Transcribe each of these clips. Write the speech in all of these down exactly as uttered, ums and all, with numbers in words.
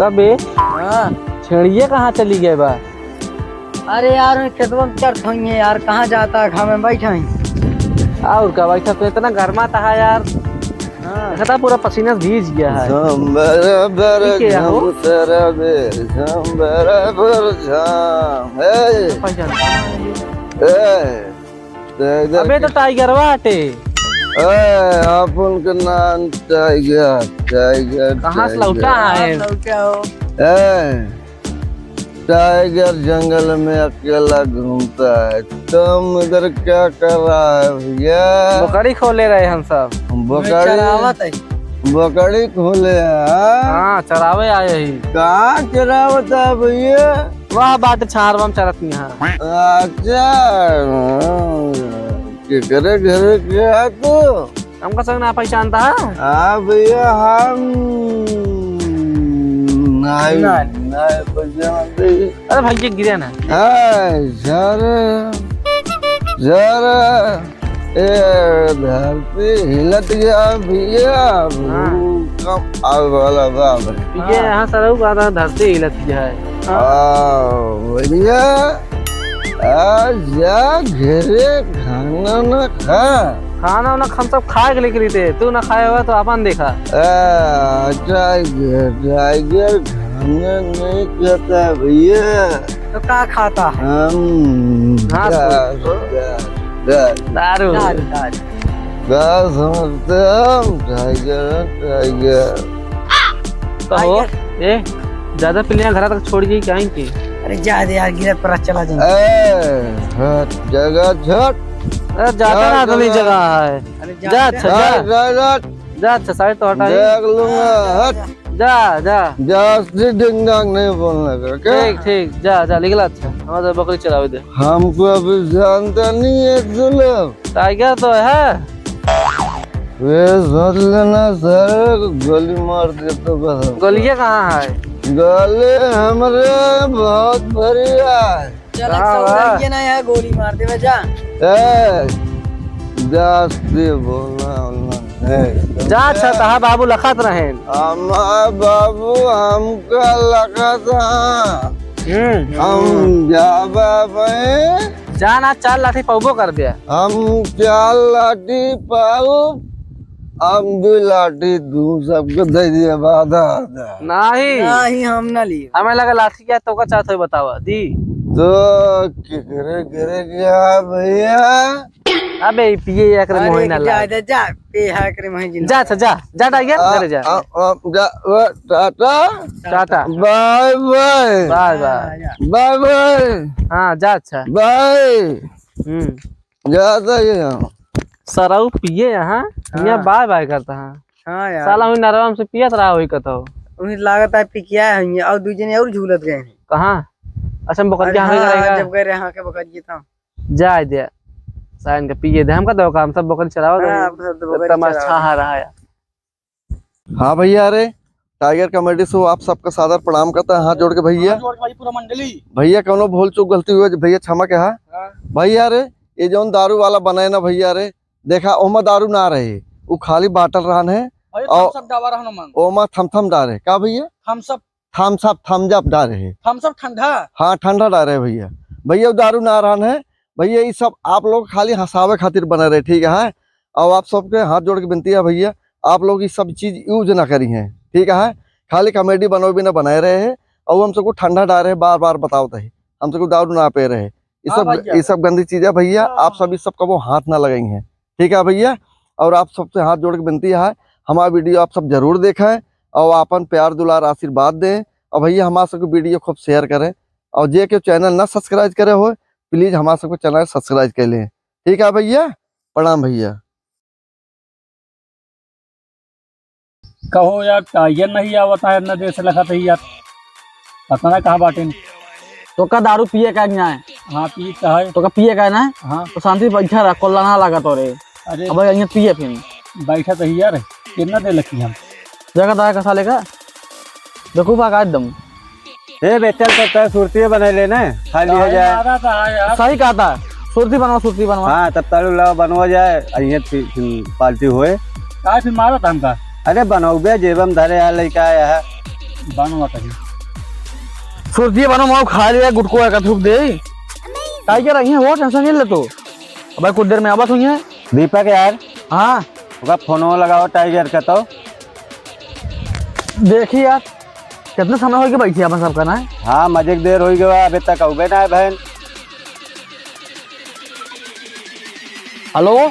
अबे, हाँ। छेड़िए कहाँ चली गए बा? अरे यार, मैं खेतवा में चरत हई है यार, कहाँ जाता है, घाम में बैठा ही। और का बैठा, तो इतना गर्मा था यार। हाँ। देखा था, पूरा पसीना से भीज गया है। झम बराबर ये क्या हो? झम सराबे, झम बराबर झम। ए। भाई जान। ए। टाइगर अबे, तो के टाइगरवा हटे। ए, अपन के नाम टाइगर, टाइगर, कहाँ से टाइगर। लौटा है? कहाँ से लौटा हो? ए, टाइगर जंगल में अकेला घूमता है, तुम इधर क्या कर रहा है भैया? बकरी खोले रहे हम सब। बकरी? चरावत है। बकरी खोले है? हाँ, चरावे आए ही। कहाँ चरावत है भैया? वह बाट छारवा में चरत नहीं है। अच्छा, केकरे घरे के है तू? हमका संग ना पहचानता है? हाँ भैया, हम नहीं, नहीं। नहीं पहचानते। अरे भाई, ये गिरे ना। हाँ, सर, सर, ए, धरती हिलत गया भैया, हाँ। भूकंप आवे वाला बा भाई। ये हाँ। यहाँ सरऊ का था, धरती हिलत गया है। हाँ, भैया, आ जा घरे, खाना ना खा। खाना वाना हम सब खाए के लेके रहते, तू ना खाए हुआ तो अपन देखा। आ, टाइगर, टाइगर खाना नहीं खाता भैया। तो का खाता है? हम घास। घास, घास, घास। दारू। दारू, दारू। घास समझते हम, टाइगर, टाइगर। कहो, टाइगर। ए, ज्यादा पिलिया घरा तक छोड़ गई क्या इनकी? अरे जा दे यार, गिरत पर चला जाए। ए, हट, जगह झट। अरे जाता ना, तो नहीं जगह है। अरे जा, जा, अच्छा, जा। जा, जा, जा। जा, अच्छा, साइड तो हटा ही। देख लूंगा, हट। जा, जा। जास्ती डिंग डांग नहीं बोलने का, क्या? ठीक, ठीक, जा, जा, निकला, अच्छा। हमारे बकरी चरावे दे। हमको अभी जानता नहीं है तू लोग। टाइगर तो है। वे सोच लेना सर, गोली मार दे तो बस। गोलियां कहाँ है? गोली हमरे बहुत बढ़िया है। चल, कहाँ सब बा? लड़िए ना है, गोली मार देवे जा। ए, जास्ती बोलना, बोलना नहीं। जा, अच्छा, तहा बाबू लखत रहेन। हमार बाबू हमका लखत हैं। हम्म। हम जाबा भाई। जा ना, चार लाठी पउबो कर दे। हम चार लाठी पाउब, हम दो लाठी दू सबके दे दिए, बाधा, बाधा। नहीं। नहीं, हम ना लिए। हमें लगा लाठी क्या तो का चाहत हो, बतावा, दी। तो केकरे घरे गया भैया? अबे, ई पिए एकरे अरे, मोहे ना जा, लाग। जा, जा, पे है एकरे मोहे जिन। जा, अच्छा, जा, जा, टाइगर, आ, घरे जा। आ, आ, जा, ओ, tata. Tata. Bye, bye. Bye, bye. हाँ, जा। Bye, bye. हाँ, जा, अच्छा। बाय। हम्म। जा, जा, ये यहाँ। सरऊ पिए यहाँ, हाँ। यहाँ बाय, बाय करता है। हाँ, यार। साला वही नरवा में से पियत रहा, वही कतो। वही लागत है, पिकिया है, और दू जने और झूलत गए हैं। कहाँ? अच्छा, हम बकरिया अरे, हाँ, हाँ, रहेगा। जब गए रहे, हाँ, के बकरिया था। जाए दे, साइन के पिए दे, हमका दो काम, सब बकरी चरावत हाँ, रहे। आप सब तो बकरी तमाशा चरावत। हाँ रहा है। हाँ भैया, अरे टाइगर कॉमेडी शो आप सबका सादर प्रणाम करता है, हाथ जोड़ के भैया। हाथ जोड़ के भाई, पूरा मंडली। भैया, कौनो भूल चूक गलती हुई है, भैया क्षमा के हा। हाँ। भैया, अरे ये जौन दारू वाला बनाए ना भैया, अरे देखा, ओमा दारू ना रहे, उ खाली बाटल रहन है। अरे और थम्स अप डावा रहन ओमन। ओमा थम थम डारे, का भैया? Thums Up. Thums Up, Thums Up डारे है। थम्स अप ठंडा? हाँ, ठंडा डारे है भैया। भैया, उ दारू ना रहन है। भैया, ई सब आप लोग खाली हँसावे खातिर बने रहे, ठीक है? और आप सबके हाथ जोड़ के विनती है भैया, आप लोग ई सब चीज use ना करी हैं, ठीक है? खाली कॉमेडी बनवे बिना बनाए रहे हैं, और हम सबको ठंडा डारे है, बार बार बतावत है, हम सबको दारू ना पे रहे। ई हाँ सब, भैया। ई सब गंदी चीज है भैया, हाँ। आप सब ई सब कबो हाथ ना लगाई हैं, ठीक है भैया? और आप सबसे हाथ जोड़ के विनती है, हमारा वीडियो आप सब जरूर देखें और आपन प्यार दुलार आशीर्वाद दें। और भैया, हमारा सबके वीडियो खूब share करें, और जे के channel ना subscribe करे हो, please हमारा सबके channel subscribe कर लें, ठीक है भैया? प्रणाम भैया। कहो यार, टाइगर नहीं आवत है, इतना देर से लखत ही यार, पता ना कहाँ बाटेन। तोका दारू पिए का नहीं आए? हाँ, पिए का है। तोका पिए का है ना? हाँ। तो शांति से बैठा रहा, कोल्ला ना लगा तोरे। अरे। अब यहाँ पिए फिर। बैठा तो ही यार, कितना देर लगी हम? जगह दाया कसा लेगा? बेवकूफ आ का एकदम। ए बे, चल तो तय सुरतिये बनाई ले ना, खा लिया जाए। सही कहा था, सुरती बनवा, सुरती बनवा। हाँ, तब तालू लाओ, बनवा जाए, अइहे फिर, फिर पार्टी होए। का फिर मारत हमका? अरे बनौबे, जेबम धरे आ लइका आया है। बानो आता है। सुरतिया बानो माऊ खा लिया, गुटको का थूक दे। टाइगर आई है, वो टेंशन नहीं ले तू। अबे कुछ देर में आवा तू यहाँ। दीपक यार। हाँ। ओका फोनो लगाओ टाइगर का तो। देखी यार, कितना समय होइ गया बैठे अपन सबका ना। हाँ, मजे के देर होइ गया, अबे तक अउबे ना है बहन। हेलो। हाँ,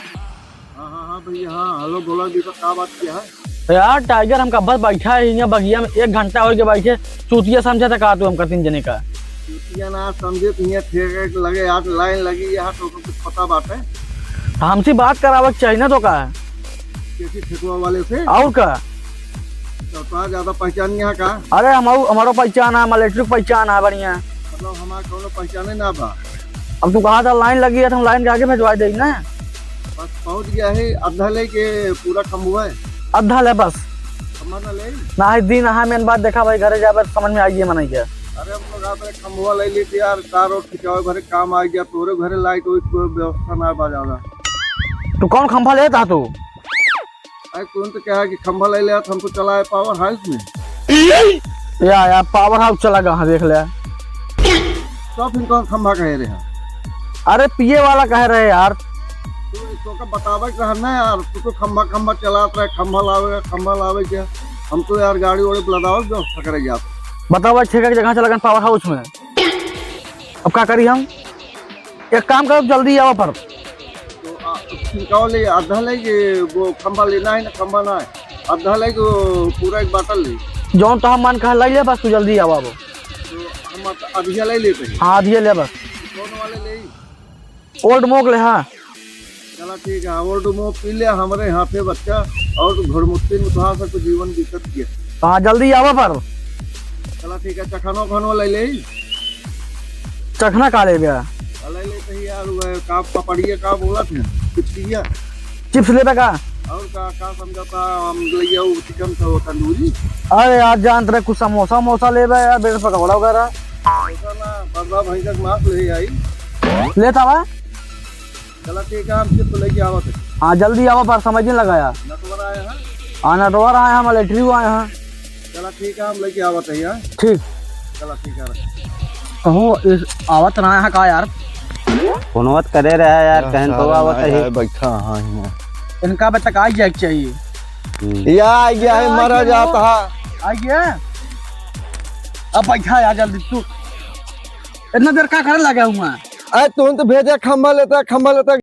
हाँ, हाँ भैया, हाँ, हेलो, बोला दीपक, का बात किया है? यार, टाइगर हमका बस बैठा है यहाँ बगिया में, एक घंटा होइ गया बैठे, चूतिया समझा था का तू हमका तीन जने का? चूतिया ना समझे, तो यहाँ ठेके के लगे यार लाइन लगी यहाँ, तो ओकर कुछ पता बात है? हमसे बात करावे के चाहिए ना तो का? किसी ठेकवा वाले से? और का? तो का ज्यादा पहचान यहाँ का? अरे, हम, हमारो पहचान है, मलेट्रिक पहचान है बढ़िया। मतलब हमार कौनो पहचाने ना बा। अब तू कहा था लाइन लगी है, तो हम लाइन के आगे भेजवा देई ना। बस पहुँच गया है, आधा ले के पूरा खम्भवा है। आधा ले बस। खम्भा ना ले? ना है दिन, हाँ, मेन बात देखा भाई, घरे जाबे तो समझ में आइए मनई के। अरे हम लोग आप खम्भवा ले लेते यार, तार और खिंचावे भरे काम आ गया, तोरे घरे लाइट वाइट कोई व्यवस्था ना बा ज्यादा। तू कौन खंभा लेत हा तू? अरे तुरंत क्या है कि खंभा ले लिया, हम तो चला है पावर हाउस में। या, या, पावर हाउस चला गया, हाँ, देख ले। तो फिर कौन खंभा कहे रहे हैं? अरे पिए वाला कहे रहे यार। तो इसको का बतावे के रहा ना यार, तू तो खंभा, खंभा चलात रहे, खंभा लावे, खंभा लावे क्या? हम तो यार गाड़ी वाड़ी बुलावे व्यवस्था करे जात। बतावा ठेका के जगह चला गन पावर हाउस में। अब का करी हम? एक काम करो, जल्दी आवा पर। तो, आ, छिनकावा ले, आधा ले के वो खंभा लेना है ना, खंभा ना है, आधा ले के वो पूरा एक बाटल ले। जौन तो हम मन कहा ले ले, बस तू जल्दी आवा वो। तो हम अध-, अधिया ले लेते हैं। हाँ, अधिया ले बस। कौन वाले ले? ओल्ड मोक ले, हाँ। चला ठीक है, ओल्ड मोक पी ले, हमरे हाथे बच्चा और घुड़मुट्ठी में तो हाँ सबको जीवन बीतत गया। हाँ, जल्दी आवा पर। चला ठीक है, चखनो खनो ले ले। चखना का लेबे? ले ले तो यार, वो का पपड़िया का बोला थे, चिप्सिया। चिप्स लेबे का? और का, का समझाता, हम ले आओ चिकन तो तंदूरी। अरे यार, जानत रहे कुछ समोसा वमोसा लेबे यार, ब्रेड पकौड़ा वगैरह। समोसा ना, बर्दा भैंसा के मांस ले आई। लेता बा? चला ठीक है, हम चिप्स लेके आवत है। हाँ, जल्दी आवा पर, समय दिन लगाया। नटवर आए हैं? हाँ, नटवर आए हैं, हम इलेक्ट्रिक आए हैं। चला ठीक है, हम लेके आवत है यार। ठीक। चला ठीक है, रख। कहो, इस आवत ना है का यार? फोनवा त करे रहा यार, यार, कहन तो सारे आवत ना है। आए, बैठा हाँ हियाँ। इनका बे तक आ जाए के चाहिए। हम्म। या आ गया है, आ मरा गया जाता हो। है। आ गया? अब बैठा यार जल्दी तू। इतना देर का करे लगा हुआ है? अरे तू तो भेजे खंभा लेता, खंभा लेता।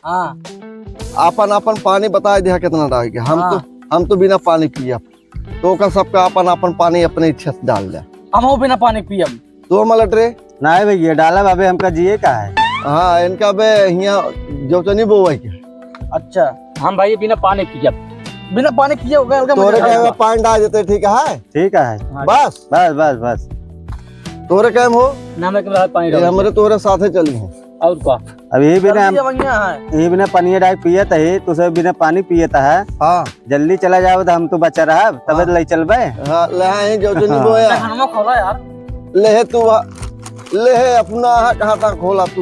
हाँ। आपन, आपन पानी बताइ दिया कितना डाल के। हम हाँ। तो, हम तो बिना पानी पियब। तो ओका सबका आपन, आपन पानी अपने इच्छा से डाल दे। हमहू बिना पानी पियब। तो मलट रे। नाहीं भइया, डालब अबे, हमका जिए का है। हाँ, इनका बे हियाँ जोचनी बोवइ के। अच्छा। हम भाई बिना पानी पियब। बिना पानी पिए होगा, होगा तोरे मुझे कहे में पानी डाल देते, ठीक है? ठीक है। हाँ। बस। बस, बस, बस। तोरे काम हो? ना, मैं के पानी ये डाल हमरे तोरे साथे चली हैं। और का? अब यही बिना हम, जल्दी बढ़िया है। यही बिना पानी डाल पियत है, तू सब बिना पानी पियत है। हाँ। जल्दी चला जाओ तो हम तो बचा रहब, तबे हाँ। ले चलबे। हाँ, ले आए हैं, जोचनी हाँ। बोया। चखनमा खोला यार। ले है तू, ले है अपना, कहाँ तक खोला तू?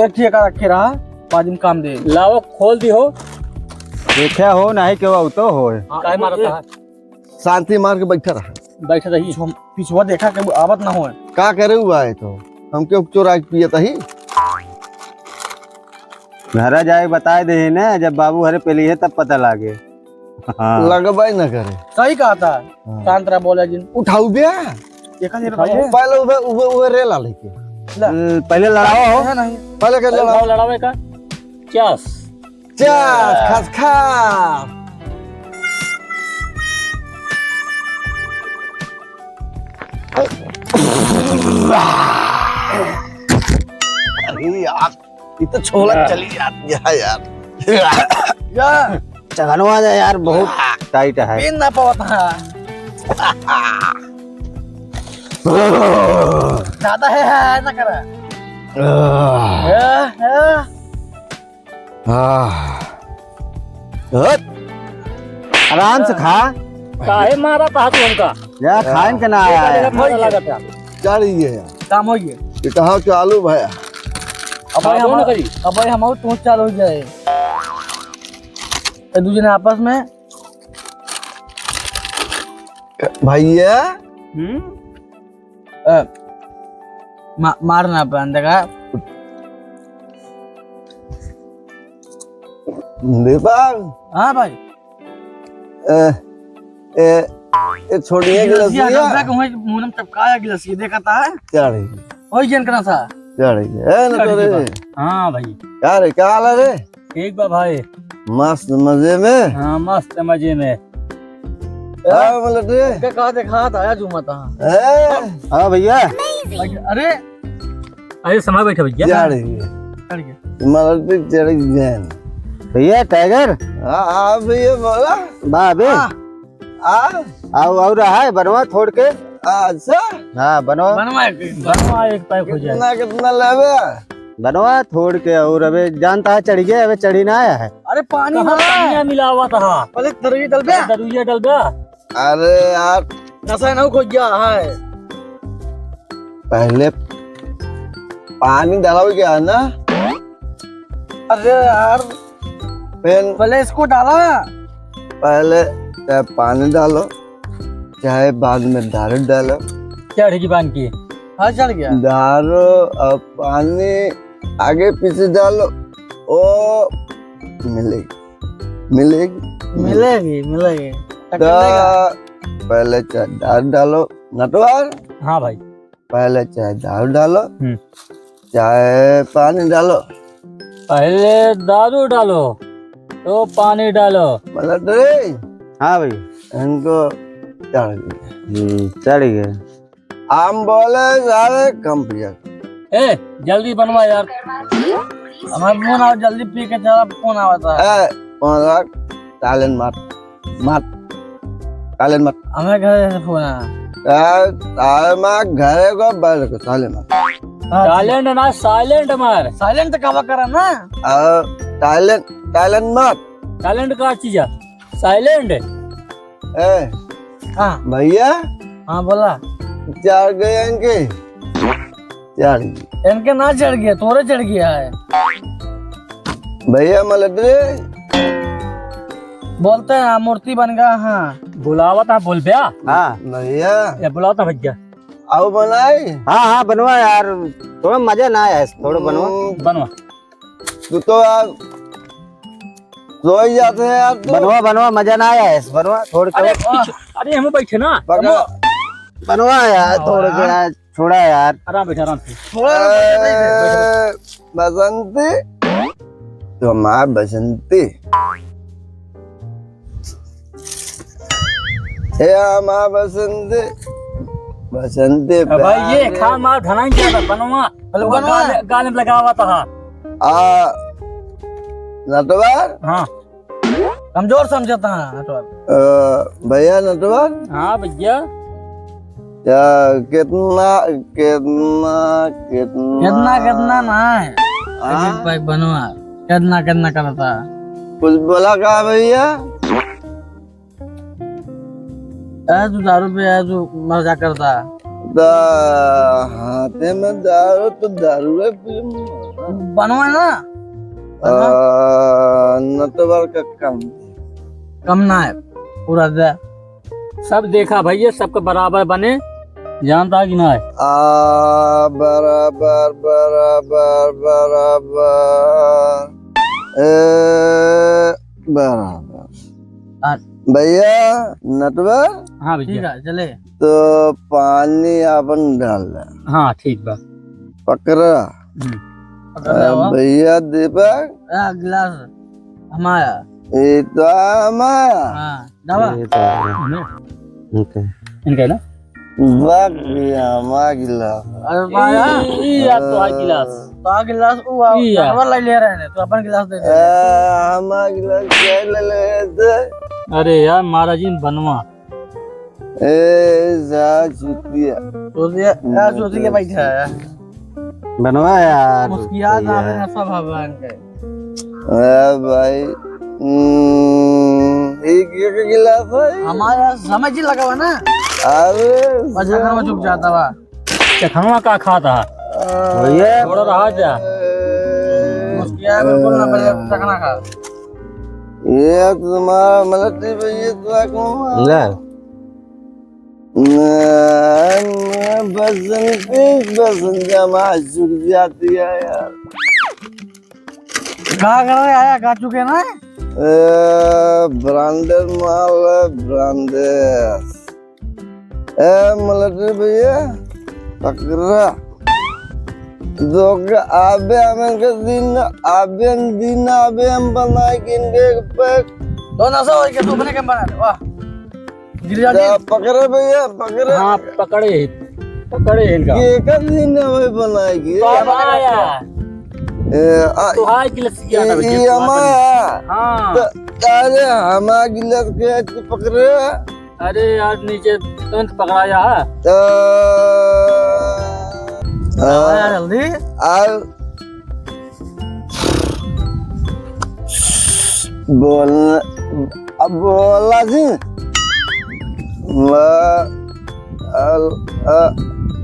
एक ठेका रखे रहा, बाद में काम दे। लाओ, खोल दी हो। देखे हो, नाहीं केहू अउतो हो। हाँ, काहे मारत है? शांति मार के बैठा रहा। बैठा रही। पिछुआ, पिछुआ देखा के आवत ना होए। का करे हुआ है तो? हम क्यों चोरा के पियत ही? घरा जाए बताए दे ना, जब बाबू घरे पे लिए तब पता लागे। हाँ। लगबे न करे। सही कहा था। हाँ। शांत रहा, बोला जिन। उठाऊ बे। देखा नहीं उठाऊ। पहले उबे, उबे, उबे रेला लेके। ला। ए, पहले लड़ावा हो। है नहीं। पहले के पहले लड़ावा। लड़ावे का? चस। चस, खस, खस। अरे यार। ई तो छोला चली जाती है यार। या। चघनवा दे यार, बहुत टाइट है। पीन ना पावत है। ज्यादा है, है, ना करा। आह। ए, ए। आह। हट। आराम से खा। काहे मारा था तू हमका? या खाइन के ना आया है। देखा, देखा, लागत है। चढ़ गए यार। काम हो गए। ये कहाँ के आलू भया? अब भाई खाबो ना हमार-, करी। अब भाई हमार टोंच चालू हो जाए। ये दू जने आपस में। भैया। हम्म? अ, मा-, मारना अपन देखा। दीपक। हाँ भाई। ए, ए, ए, छोड़िए गिलसिया गिलसिया। डब्बा के वहीं मुंह में टपकाया गिलसिया, देखा था? क्या रही? वही जन करा था। क्या रही? ए, न क्या तो रही रे। बात? हाँ भाई। क्या रे, क्या हाल है रे? ठीक बा भाई। मस्त मजे में? हाँ, मस्त मजे में। हाँ, बोलत रे। क्या कहा देखा था, आया जुमा था। ए। हाँ भैया। अरे। अरे, समय बैठा भैया। क्या रही? चढ़ गया। मलट पे चढ़ गए। भैया, टाइगर। हाँ, हाँ, भैया, बोला। बा, अबे। हाँ। आ? आओ, और रहा है, बनवा थोड़ के। अच्छा। हाँ, बनवा। बनवा एक, बनवा एक पैक हो जाए। कितना, कितना लेबे? बनवा थोड़ के, और अबे जानता है, चढ़ गया, अबे चढ़ी ना आया है। अरे, पानी कहाँ ना। पानिया मिलावा था? पहले दरुइया डलबे। अरे, दरुइया डलबे। अरे यार। नशा ना खो गया है। पहले पानी डाला हो गया है ना? अरे यार। फिर पहले इसको डाला। पहले चाहे पानी डालो, चाहे बाद में दारू डालो। क्या रहेगी बांध की? हाँ, चढ़ गया। दारू और पानी आगे पीछे डालो, ओ मिलेगी, मिलेगी, मिलेगी, मिलेगी। तो टक्कर लेगा। पहले चाहे दारू डालो, नटवर। हाँ भाई। पहले चाहे दारू डालो, हम्म। चाहे पानी डालो। पहले दारू डालो, तो पानी डालो। मतलब रे। हाँ भाई। इनको चढ़ गया। हम्म, चढ़ गया। हम बोले सारे कम पिया। ए, जल्दी बनवा यार। हमारा फोन आवा, जल्दी पी के चला, फोन आवा था। ए, फोन रख, silent मार। मत। Silent मत। हमें घर से फोन आया। ए, साले माँ घरे को बंद कर, silent मत। हाँ, silent ना, silent मार। Silent तो कावा करा ना। आ, silent, silent मत। Silent का चीज है? Silent। ए, हाँ। भैया। हाँ, बोला। चढ़ गए इनके। चढ़ गए। इनके ना चढ़ गया, तोरे चढ़ गया है। भैया मलट रे। बोलते हैं, मूर्ति बन गया, हाँ। बुलावा था, बोल बे। हाँ। भैया। ये बुलावा था भैया। आओ बनाई। हाँ, हाँ, बनवा यार। थोड़ा मजा ना आया है, थोड़ा बनवा। हम्म। बनवा। तू तो यार सो ही जाते हैं यार तू। बनवा, बनवा, मजा ना आया है, बनवा, थोड़ा अरे, थोड़ा। पीछे, अरे, हम बैठे ना। पकड़। बनवा यार, बनवा थोड़ा यार। यार। छोड़ा यार। आराम बैठ, आराम से। थोड़ा ए, बसंती, तू हमार बसंती। ए हमार बसंती, बसंती अब भाई, ये प्यारी। खा मार धनाई क्या था, बनवा। हेलो, बनवा। गाल, गाल में लगावा था। आ, नटवर? हाँ। कमजोर समझता है, नटवर। अ, भैया नटवर? हाँ भैया। क्या, कितना, कितना, कितना? कितना, कितना ना है? हाँ? अजीत भाई बनवा, कितना, कितना करता है? कुछ बोला का भैया? ए, तू दारू पे है, तू मजाक करता है। दा-, हाथे में दारू तो दारू है, फिर बनवा ना। बनवा। आ, नटवर का कम। कम ना है, पूरा दे। सब देखा भैया, सबके बराबर बने, जानता कि ना है? आ, बराबर, बराबर, बराबर। ए, बराबर। आ, भैया, नटवर? हाँ भैया। ठीक है, चले। तो पानी अपन डाल दे। हाँ, ठीक बा। पकड़ा। हम्म। पकड़ ले, आ, आवा। भैया दीपक। आ, गिलास हमारा। ये तो हमारा। हाँ, डावा। ये तो हमारा। हम्म। इनका। इनका ना? बक भैया, हमारा गिलास। अरे वाह यार। ई, ई, ई, आप तो आ गिलास। तो आ गिलास, वो आ, ई यार। जानवर लाई ले रहे हैं, तो अपन गिलास दे दे। ए, हमारा गिलास क्या ले ले थे? अरे यार, महाराज जी बनवा। ए, जा चुतिया। चुतिया, जा चुतिया बैठा है। बनवा यार, मुस्किया चुतिया। जावे ना सब भगवान के। ए भाई, हम्म, एक, एक गिलास है। हमारा समझ ही लगा हुआ ना। अरे, बस अगर वो झुक जाता हुआ। चखनवा का खाता है? भैया। थोड़ा रहा जा। मुस्किया बिल्कुल ना, पहले चखना खा। ये तुम्हारा मलटी भैया, तो कौन? ले। ना, ना, बसंती, बसंती हमारी झुक जाती है यार। का करे आया, गा चुके ना? ए, branded माल है, branded। ए, मलटी भैया, पकड़ा। दो के आबे, हमें के दिन, आबे दिन, आबे हम बनाए के इनके एक पैक। तो नशा हो गया, तो अपने के बना ले, वाह। गिर जा तो जी। पकड़े भैया, पकड़े। हाँ, पकड़े ही, पकड़े ही इनका। ये का दिन है भाई बनाए के? तो अब आया। ए, आ, तो हाय गिलास किया था ये, भैया, ये तो हमारा। हाँ। तो अरे, हमारा गिलास के तू पकड़े? अरे यार, नीचे तुरंत पकड़ाया है। तो, आ, आया जल्दी। आ, बोल, अब बोला जी। म, अल, अ,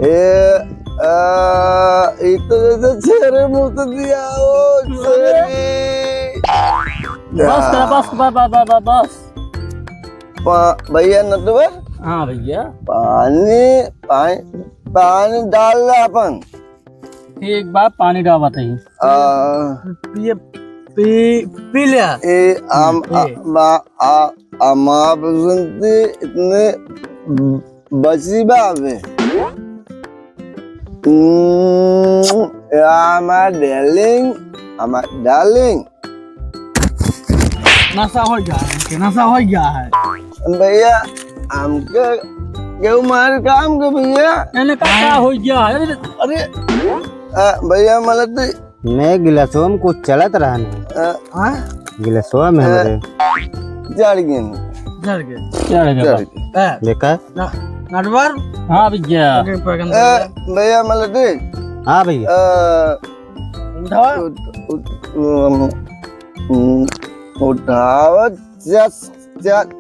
ए, अ, ई तो जैसे छेरे मुँह से दिया, ओ, छेरे। बस कर, बस, बस, बस, बस, बस। पा-, भैया नटवर? हाँ भैया। पानी, पानी, पानी डाल दे अपन। ठीक बा, पानी डालत ही। आ, पिए, पी, पी ले। ए, आम, हम्म, आ, ए। बा, आ, अमा बसंती इतने बची बा अबे। हम्म, या, my darling, my darling। नशा हो गया है, नशा हो गया है। भैया, हमके केहू मार काम के भैया। एने का, का हो गया है? अरे, अरे, आ, भैया, मलत मैं गिलासवा में कुछ चलत रहा नहीं। आ, हाँ? गिलासवा में आ, हमरे। जड़ गए। जड़ गए। चढ़ गया चढ़ बा। गए। ए, देखा? ना, नटवर? हाँ भैया। ओके, पकड़ ए, ले। भैया, मलत। हाँ भैया। आ, उठावा। उठ-, उठ-, उम, उम, उठावा, चस, चस,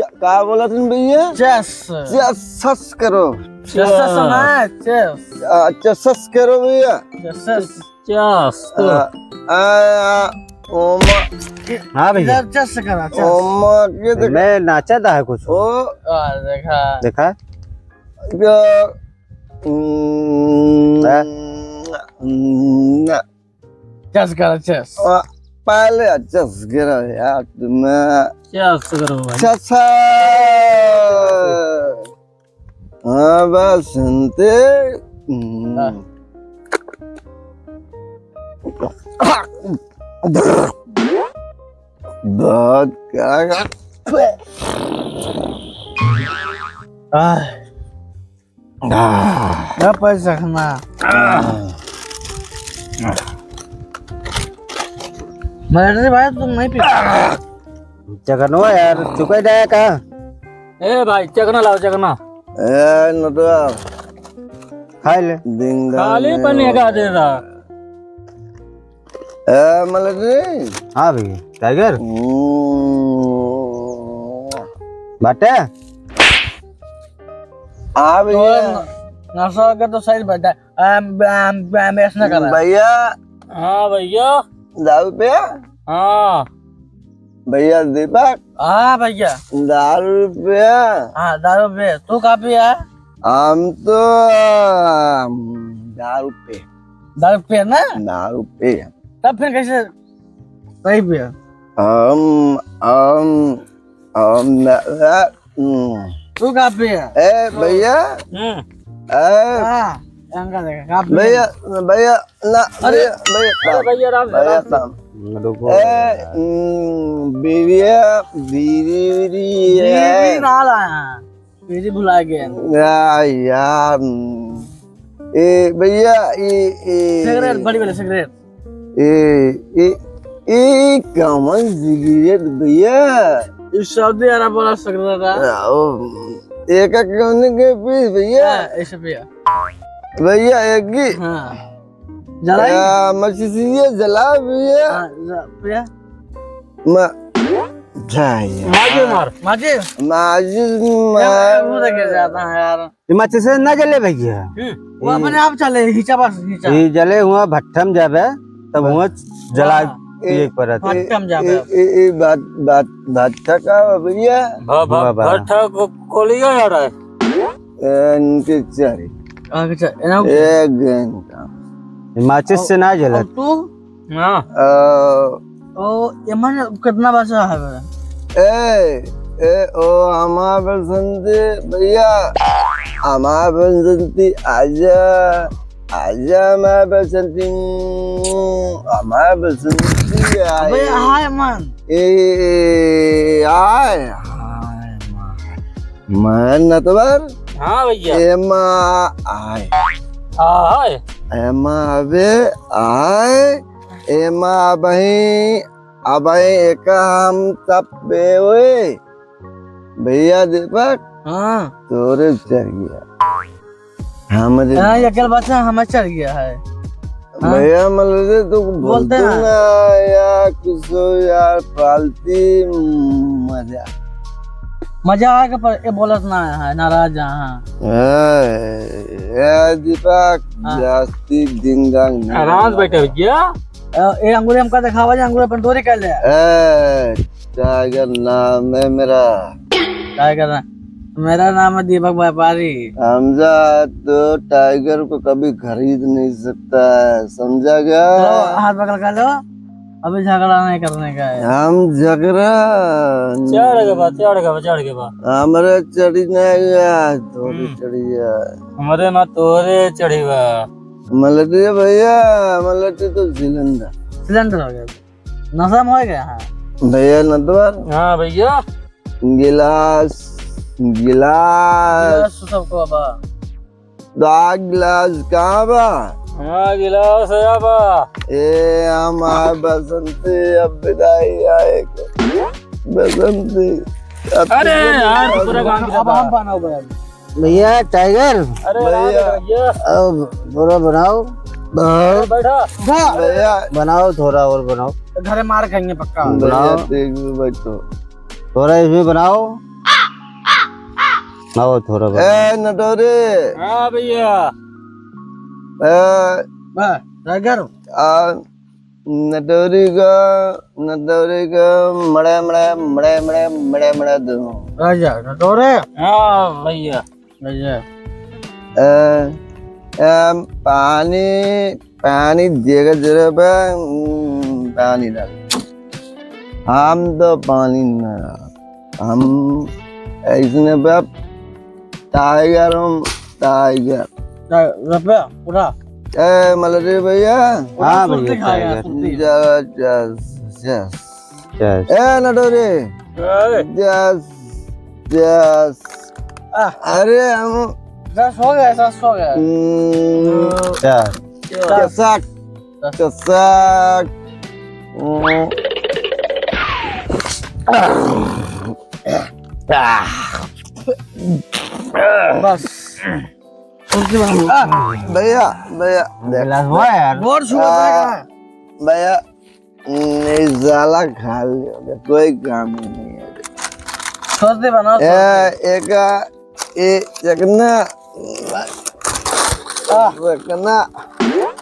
च-, का बोलत हन भैया? चस। चस, सस करो। चस, सस ना, चस। आ, चस, सस करो भैया। चस, सस। चस। आ, आ, आ, ओमा। हाँ भैया। इधर चस करा, चस। ओमा के देख। मैं नाचा दा है कुछ। ओ। आ, देखा। देखा? क्या? हम्म, हाँ? हम्म, चस करो, चस। आ, पहले चस करो यार, तुम्हें। चस करो भाई। चस। हाँ, बस सुनते। हम्म। हाँ। बहुत क्या? आह। आह। क्या पैसा खाना? आह। मर्डर भाई, तुम नहीं पी? चकनवा यार, चुकाई डाया का? ए भाई, चकना लाओ, चकना। ए, नटुआ। खाई ले। दिन खाली में पन्नी का दे रहा। ए, मलक जी। हाँ भैया, टाइगर। हम्म। बाटे? हाँ भैया। तो नशा के तो सही बात है। आम, आम, आम, ऐसा ना करा। भैया। हाँ भैया। दारू पिया? हाँ। भैया दीपक। हाँ भैया। दारू पिया? हाँ, दारू पिया। तू का पिया? हम तो, अम, दारू पिया। दारू पिया ना? दारू पिया। तब फिर कैसे सही पिया? हम, हम, हम, न-, न-, हम्म। तू का पिया? ए, भैया। हम्म। ए। हाँ, यहाँ का देखा, का पिया? भैया, भैया, ना, अरे, भैया, भैया, अरे, भैया, राम, भैया, राम। राम। रुको ए, यार। हम्म, बीड़िया, बीड़ी, बीड़ी बीड़ी है। ना लाया। बीड़ी भुला गया। या, यार, हम्म। ए, भैया, ए, ए। सिगरेट, बड़ी वाली सिगरेट। ए, ए, ए, कौन सिगरेट भैया? ई सऊदी अरब वाला सिगरेट है। आ, ओ, एक कौन के पीस भैया? हाँ, ऐसे भैया। भैया, एक ही। हाँ। जलाई? आ, मछलिया जला भैया। हाँ, ज-, भैया। म-, जा यार। माजी मार। माजी? माजी मार। ए, ए, मुंह देखे जाता है यार। ई माचिस से ना जले भैया। हम्म, वो ई अपने आप चले, हिंचा बस, हिंचा। ई जले हुआ भट्ठम जाबे, तब हुआ जला हाँ। पिए के पड़त। भट्ठम जाबे। ए, ए, ए, बात, बात, भट्ठा का बा भैया? भ-, भ-, हुआ बा। भट्ठा को, कोलिया आ रहा है। ए, इनके चारी। अच्छा, इनाउ एक घंटा। ई माचिस से ना जलत। और तू? हाँ। अ, ओ, एमन कितना बचा है बे? ए, ए, ओ, हमार बसंती भैया, हमार बसंती आजा, आजा हमार बसंती, हमार बसंती आई। अबे, हाय मन। ए, ए, ए, आय, हाय मन। मन नतबर? हाँ भैया। एमा आय। हाँ, हाय। एमा अबे आय। एमा अबहीं, अबहीं एका हम सब पे होए। भैया दीपक, हाँ। तोरे चढ़ गया। हमरे हाँ, ये अकेल बच्चा हमें चढ़ गया है। हाँ। भैया, मतलब, तू बोलते बोलते हैं। ना यार, कुछ हो यार, पालती मजा। मजा आएगा, पर ये बोलत ना है, नाराज है। ए, ए, दीपक, हाँ। जास्ती डिंग डांग नहीं आराम से करना। बैठे हो क्या? ए, ए, अंगूरी हमका दिखावा जा, अंगूरी अपन तोरी कर ले। ए, टाइगर नाम है मेरा। टाइगर ना-, मेरा नाम है दीपक व्यापारी। समझा, तो टाइगर को कभी खरीद नहीं सकता है, समझा क्या? चलो, हाथ पकड़ कर लो। अभी झगड़ा नहीं करने का है। हम झगड़ा चढ़ के बा, चढ़ के बा, चढ़ के बा। हमरे चढ़ी नहीं गया, तोरे हम्म। चढ़ी गया। हमरे ना तोरे चढ़ी बा। मलटिया भैया, मलटी तो सिलेंडर। सिलेंडर हो गया। नशा में हो गया है। भैया नटवर। हाँ भैया। गिलास, गिलास। गिलास सबको बा। दो गिलास कहाँ बा? हमार गिलास है बा। ए, हमार बसंती अब विदाई आए के। बसंती, अब अरे तुझे यार, गिलास पूरा गाँव अब हम बनाओ भाई। भैया, टाइगर। अरे, राम भैया। भैया। अब पूरा बनाओ। अरे, बैठा। भैया। बनाओ, थोड़ा और बनाओ। घरे मार खाएंगे पक्का। भैया, बनाओ। देख भी बैठो। थोड़ा इसमें बनाओ। आओ, थोड़ा बनाओ। ए, नटोरे। हाँ, भैया। ए, वाह, टाइगर। आ, नटोरी का, नटोरी का मड़े, मड़े, मड़े, मड़े, मड़े, मड़े दो। राजा, नटोरे। हाँ, भैया। भैया। अ, अ, पानी, पानी देगा जरा बा, हम्म, पानी डाल। हम तो पानी ना, हम ऐसने बा, टाइगर हम, टाइगर। टा-, रुपया, पूरा। ए, मलरी भैया। पूरा हाँ सुरती भैया, खाएगा, टाइगर। सुरती। जा, जा, जा। Yes। ए नटोरी। ए। Yes, yes। आ। अरे हम दस हो गया, दस हो गया। हम्म, क्या? क्या? कैसा? कैसा? हम्म। बस। आ, भैया, भैया, देख। गिलास हुआ यार। बहुत शुगर आ, है। भैया, नहीं, साला खा लिया, कोई काम नहीं है। सोच दे बना, ए, सोच दे। एका, ए, चकना, आ। चकना।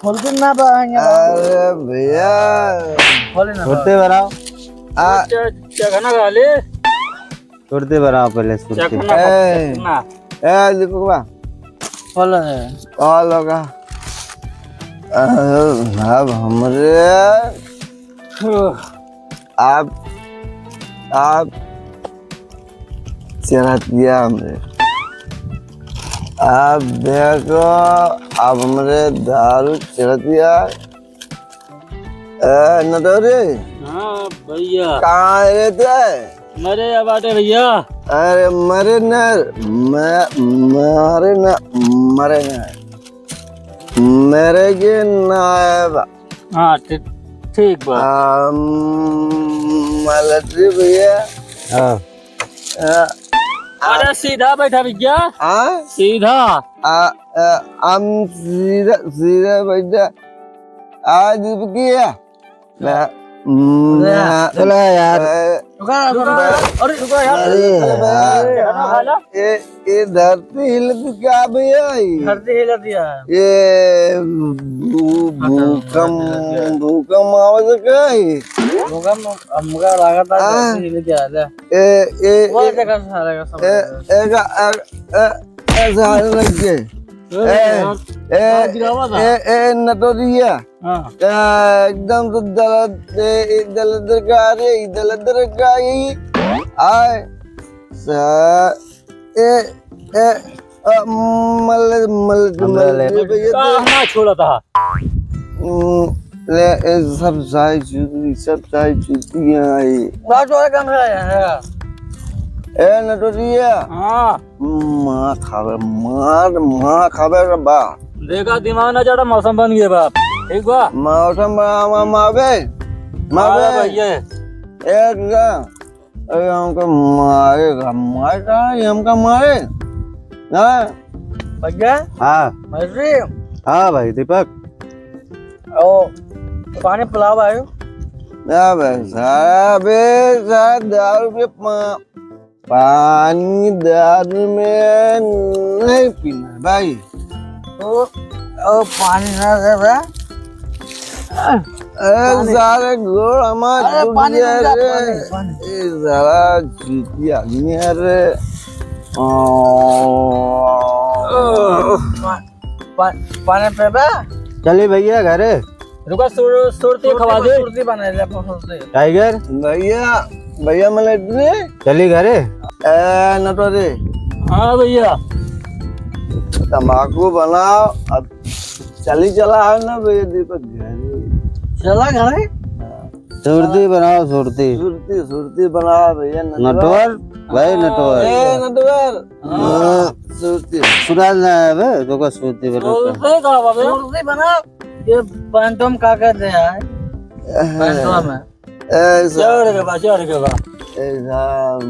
खोल के ना पाएंगे। अरे भैया। खोले ना सुरती पाएंगे। बनाओ। आ। च-, चकना खा ले। सुरती बनाओ पहले, सुरती। चकना, ए। चकना। ए, दीपकवा। बोलो है। और लोगा। अब हमरे, आप, आप चढ़ा दिया हमरे। आप देखो, आप हमरे दारू चढ़ा दिया। ए, नटोरी। हाँ, भैया। कहाँ है रे ते? मरे या बाटे, भैया। अरे, मरे न, म-, मरे न, मरे न। मरे के ना है बा। हाँ, ठीक, ठीक बा। हम, मलतरी भैया। हाँ। अ, अरे, सीधा बैठा भैया। हाँ? सीधा। आ, अ, हम सीधा, सीधा बैठा। आज भी किया। मैं, अरे मैं, यार। चला यार। मैं, रुका, रुका, रुका। अरे, रुका यार। अरे यार। अरे, खाना खा ला। ए, ए धरती हिलत का भैया? धरती हिलत है। ये भू-, भूकंप, भूकंप आवत का है? भूकंप, हमका लागत है, हाँ। धरती हिल गया है। ए, ए, वो ए, देखा सारा का सब ए, देखा। ए, का, ए, ए, ए, सारे लग गए। ए, ए, ए, यार, ए, क्या गिरावा था? ए, ए, नटोरिया। हाँ। ए, एकदम तो दलद-, ए, ए, दलदर का रे, ई दलदर का ई। आय, सा-, ए, ए, अ, मल, मल, हमरा मल, ले। ए, भैया, का तो ना छोड़ा था? हम्म, ले, ए, सब साई चूती, सब साई चूती यहाँ आई। बात और कम है, है। ए, नटोरिया। हाँ। माँ खावे, मार, माँ खावे रे बा। देखा, दिमाग ना चढ़ा, मौसम बन गया बाप। ठीक बा? मौसम बा, मा-, मावे। मावे। मावे भैया। एक जा। अरे, हमका मारेगा, मारेगा, ये हमका मारे। हाँ। भैया? हाँ। मर्सी? हाँ भाई, दीपक। ओ, पानी पिलाओ भाई। ना भाई, सारा बे, सारा दारू के पा-, पानी दारू में नहीं पीना भाई। ओ, ओ, पानी ना दे बे। अरे पानी। सारे गोड़ हमार अरे टूट पानी गया रुक जा, रे। पानी, पानी। ए साला चूती आदमी है रे। ओ। पा-, पा-, पानी पे बे? चली भैया घरे। रुका, सुर-, सुरती सुरती खवा बन-, दे। सुरती बनाए ले, अपन सुरती। टाइगर। भैया, भैया, मैं लेट रे। चली घरे। ए, नटोरे। हाँ भैया। तंबाकू बनाओ, अब चली चला है ना भैया, दीपक घरे। चला घरे? सुरती बनाओ, सुरती। सुरती, सुरती बनाओ भैया, नटवर। नटवर, भाई नटवर। ए, नटवर। हाँ। सुरती। सुना ना है बे, तो का सुरती बना। सुरती का बाबे? सुरती बना। ये पैंटो में का कहते हैं? पैंटो में। ऐसा। चढ़ के बा, चढ़ के बा। ऐसा, अरे,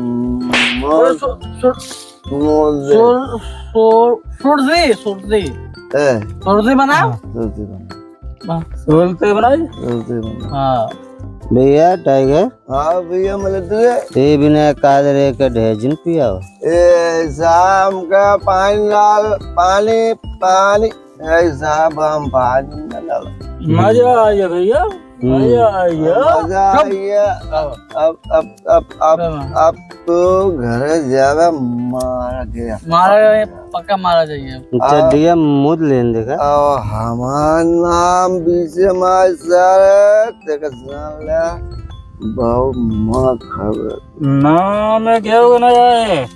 मोर, सु-, सु-, मोर दे। सुर-, सुर-, सुरती, सुरती। ए। सुरती बना। हाँ। सुरती बना। हाँ, सुरती बनाई? सुरती बना। हाँ। भैया, टाइगर। हाँ भैया, मिलत रे। ते बिना कादरे के ढेजिन पियाओ। ए, शाम का पानी डाल, पानी, पानी। ए, साहब, हम पानी न डाल। मजा आ गया भैया, हम्म। मजा आ गया। मजा आ गया। अब, अब, अब, अब, अब, हाँ। अब तो घर जावे, मारा गया। मारा गया, पक्का मारा जाइए। चड्डिया मुद लेन देखा। अब हमार नाम बीचे मार सारे, देखा जान ले। बहु माँ खबर। ना, मैं क्या होना है?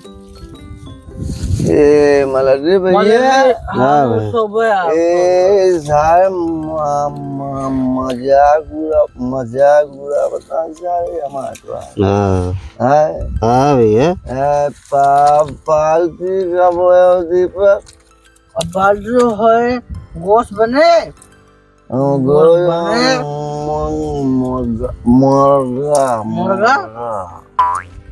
ए, मलर रे भैया। मलर रे, हाँ, हाँ, भाई। सब है आप। ए, सारे म-, म-, मजाक उड़ा, मजाक उड़ा बता सारे हमारे पास। हाँ। हाँ। हाँ भैया। ए, पा-, पार्टी कब है दीपक? अब बाजू है, गोश बने। ओ, गोश बने। म-, मुर्गा, मुर्गा, मुर्गा? मुर्गा।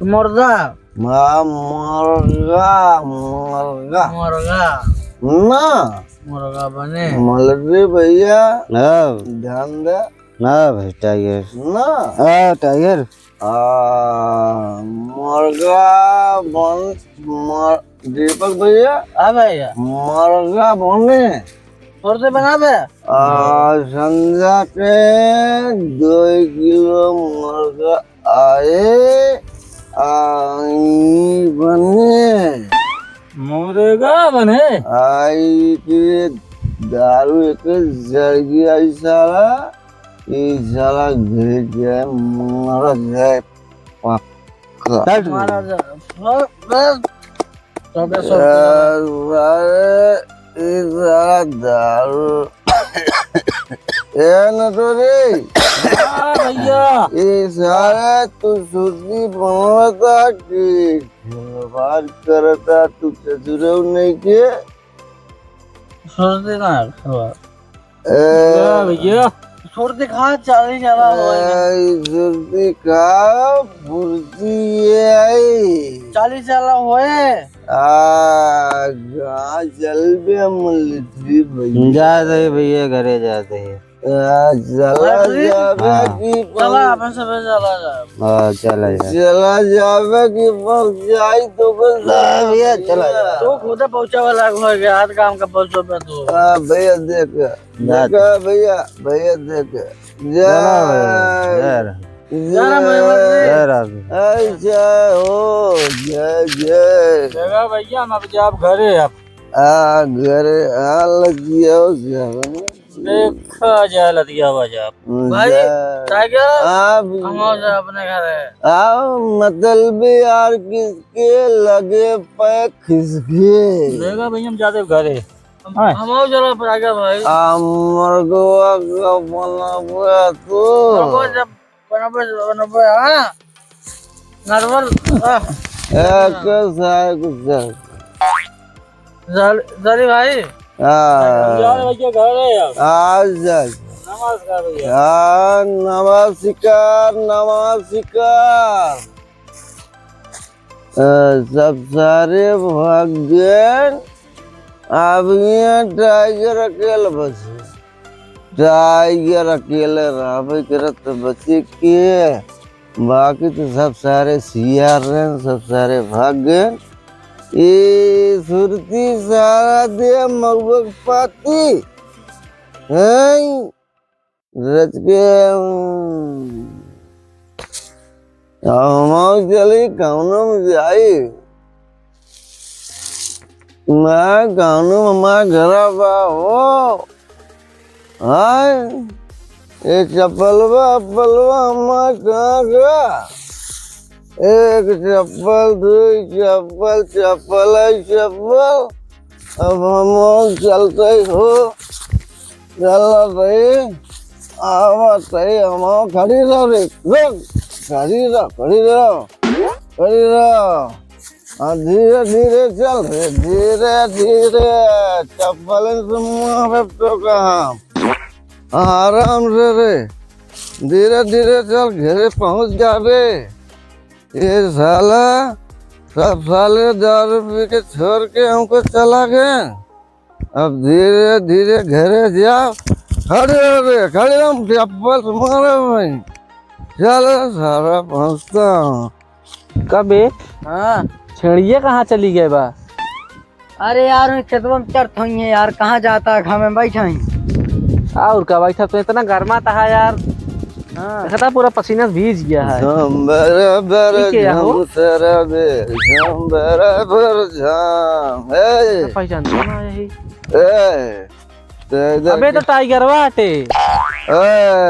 मुर्गा? हाँ, मुर्गा, मुर्गा। मुर्गा। ना। मुर्गा बने। मलबी भैया। हाँ। ध्यान दे। ना भाई, टाइगर। ना। हाँ, टाइगर। आ, मुर्गा बन, मर-, दीपक भैया। हाँ भैया। मुर्गा बने। और से बना बे। आ, संझा के दो किलो मुर्गा आए, आई बने। मुर्गा बने? आई के दारू एक जरगी आई साला। ई साला गिर जाए, मर जाए पक्का। हट। मर जाए। बस, बस। तो बस, ए, सारे, ई साला दारू। ए नटोरी। हाँ भैया। ई सारे तू सुरती बनवता कि खिलवाड़ करता, तू चतुरऊ नहीं के। सुरती ना, खिलवाड़। ए, का भैया? सुरती कहाँ चालीस वाला होए? ए, सुरती का फुर्ती ये आई। चालीस वाला होए? आ, कहाँ चल बे मलबी भैया? जा दे भैया, घरे जा दे। आ, चला अरे, जाबे हाँ। की चला, अपन सब चला जा। हाँ, चला जा। चला जाबे की बस जाई तो बस। हाँ, भैया, चला जा। तू खुद पहुँचे वाला हो गया, हाथ काम का पहुँचो पे तू। हाँ, भैया, देख। जा। देखा भैया, भैया देख। जय चला भैया, राम। जय राम। जय राम भैया। जय राम। ऐसा हो, जय जय। देखा भैया, हम अब जाब घरे अब। आ, घरे, आ, लगिया हो, जय राम। देखा जाए लदिया बाजार। भाई, जय। टाइगर, आप हम आओ जा अपने घरे। आओ, मतलबी यार किसके लगे पे खिसके। देखा भैया, हम जाते घरे। हम, हाँ। हम आओ जरा पर आगे भाई। आ, मरगवा का बनाबे तू। मरगवा जब बनाबे, बनाबे, हाँ। नरवर, हाँ। ए, कैसा है, कैसा है? जल-, जली भाई। हाँ। जल भाई के घर है यार। हाँ, जल। नमस्कार भैया। हाँ, नमस्कार, नमस्कार। अ, सब सारे भाग गए। अब ये टाइगर अकेले बचे। टाइगर अकेले रहबे करत बचे के, बाकी तो सब सारे सियार रहे, सब सारे भाग गए। ए सुरती सारा दे मगबग पाती, हैं? रच के, हम, हम चली कौनो में जाई। मैं कौनो में, मैं घरा बा हो। हाय, ए चप्पलवा, अप्पलवा हमार कहाँ गया? एक चप्पल, दुई चप्पल, चप्पल है चप्पल। अब हम चलते हो। चल भाई, आवत है, हम खड़ी रह रे, रुक, खड़ी रह, खड़ी रह, खड़ी रह। हाँ, धीरे धीरे चल रे, धीरे धीरे, चप्पल से मारे तो कहाँ। हाँ, आराम से रे, धीरे धीरे चल, घरे पहुँच जाबे। ये साला, सब साले दारू पी के छोड़ के हमको चला गए। अब धीरे धीरे घरे जाओ। खड़े हो रे, खड़े, हम चप्पल से मारे भाई। चलो सारा पहुँचता हूँ। कबे? हाँ। छेड़िया कहाँ चली गए बा? अरे यार, उन खेतवा में चरत होइहैं यार, कहाँ जाता है, घाम में बैठा ही। और का बैठा, तो इतना गर्मा तहा यार। हाँ। देखता पूरा पसीना से भीज गया है। घाम बराबर ई के हो? घाम सराबे, घाम बराबर घाम। ए! पहचानता ना यही। ए! तो इधर अबे तो के टाइगरवा हटे। ए,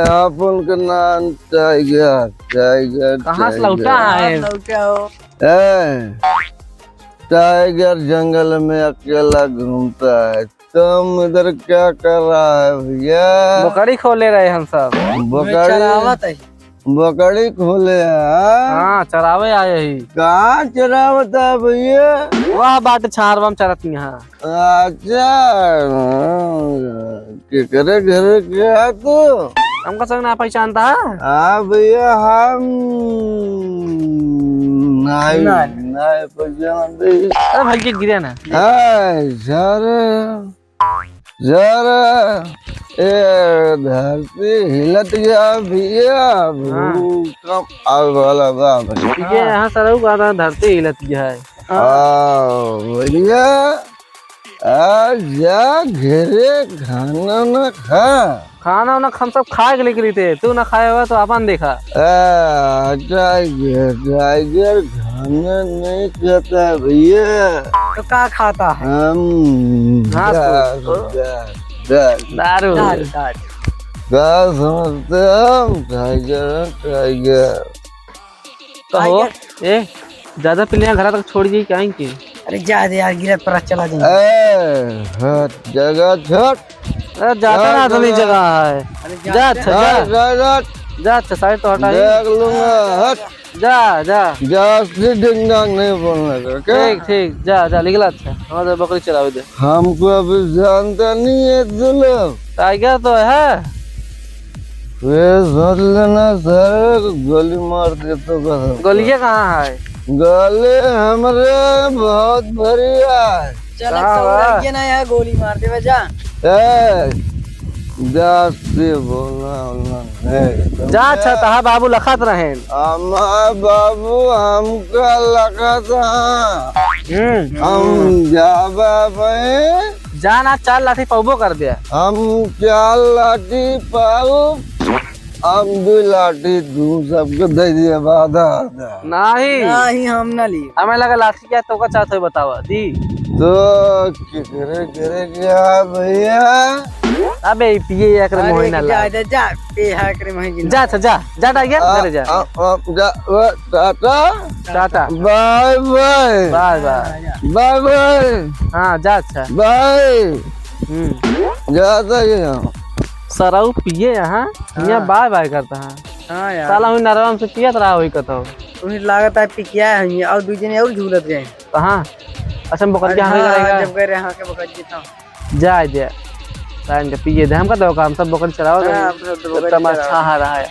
अपन के नाम टाइगर, टाइगर, कहाँ से टाइगर। लौटा है? कहाँ से लौटा हो? ए, टाइगर जंगल में अकेला घूमता है, तुम इधर क्या कर रहा है भैया? बकरी खोले रहे हम सब। बकरी? चरावत है। बकरी खोले है? हाँ, चरावे आए ही। कहाँ चरावत है भैया? वह बाट छाहरवा में चरत ही। अच्छा, केकरे घरे के है तू? हमका संग ना पहचानता है? हाँ भैया, हम नाई, नाई। नाई पहचानते। अरे भाई, के गिरे ना। हाय, सर, सर, ए धरती हिलत गया भैया, हाँ। भूकंप आवे वाला बा भैया। ये यहाँ सरऊ का था, धरती हिलत गया है। हाँ। हाँ, भैया, आ जा घरे, खाना ना खा। खाना ना, हम सब खाए के लेके रहते, तू ना खाए हुआ तो अपन देखा। आ, टाइगर, टाइगर खाना नहीं खाता है भैया। तो का खाता है? हम घास दारू, फूस। दारू, दारू। दारू, दारू। का समझते हैं हम? Tiger, tiger. कहो, टाइगर। ए, ज्यादा पी लिया, घरा तक छोड़ जाई क्या इनके? अरे जा दे यार, गिरत पर चला जाए। ए, हट, जगह छोड़। अरे जाता जा, ना, इतनी जा। जगह है। अरे जा, जा, अच्छा, जा। जा, जा, जा। जा, अच्छा, साइड तो हटा ही। देख लूंगा, हट। जा, जा। जास्ती डिंग डांग नहीं बोलने का, क्या? ठीक, ठीक, जा, जा, निकला, अच्छा। हमारे बकरी चरावे दे। हमको अभी जानता नहीं है तू लोग। टाइगर तो है। वे सोच लेना सर, गोली मार दे तो कसम। गोलियां कहाँ है? गोली हमरे बहुत बढ़िया है। चल, कहाँ बा? ना है, गोली मार देवे जा। ए, जास्ती बोलना, बोलना नहीं। जा, अच्छा, तहा बाबू लखत रहेन। हमार बाबू हमका लखत हाँ। हम्म। हम जाबे भाई। जा ना, चार लाठी पाउबो कर दे। हम चार लाठी पाउब, हम दू लाठी दू सबके दे दिए, बाधा, बाधा। नहीं। नहीं, हम ना लिए। हमें लगा लाठी क्या तो का चाहत हो बतावा, दी। तो केकरे घरे गया भैया? अबे, पिए एकरे अरे, मोहिना जा, ला। जा, जा, पे है एकरे मोहिना। जा, अच्छा, जा, जा, टाइगर, आ, घरे जा। आ, आ, जा, आ, tata. Tata. Bye, bye. Bye, bye. हाँ, जा। Bye, bye. हाँ, जा, अच्छा। बाय। हम्म। जाता ही हम। सरऊ पिए यहाँ, हाँ। यहाँ बाय, बाय करता है। हाँ यार। साला हुई नरवा में से पियत रहा हुई कतो। उन्हें लागत है पिकिया है, और दू जने और झूलत गए। कहाँ? अच्छा, हम बकरिया अरे हाँ, करेगा। जब गए रहे, हाँ, के बकरिया था। जा, जा। तान के पिए दे, हमका दो काम, सब बकरी चराओ, हाँ, सब तो बकरी तमाशा चराओ। आ रहा है।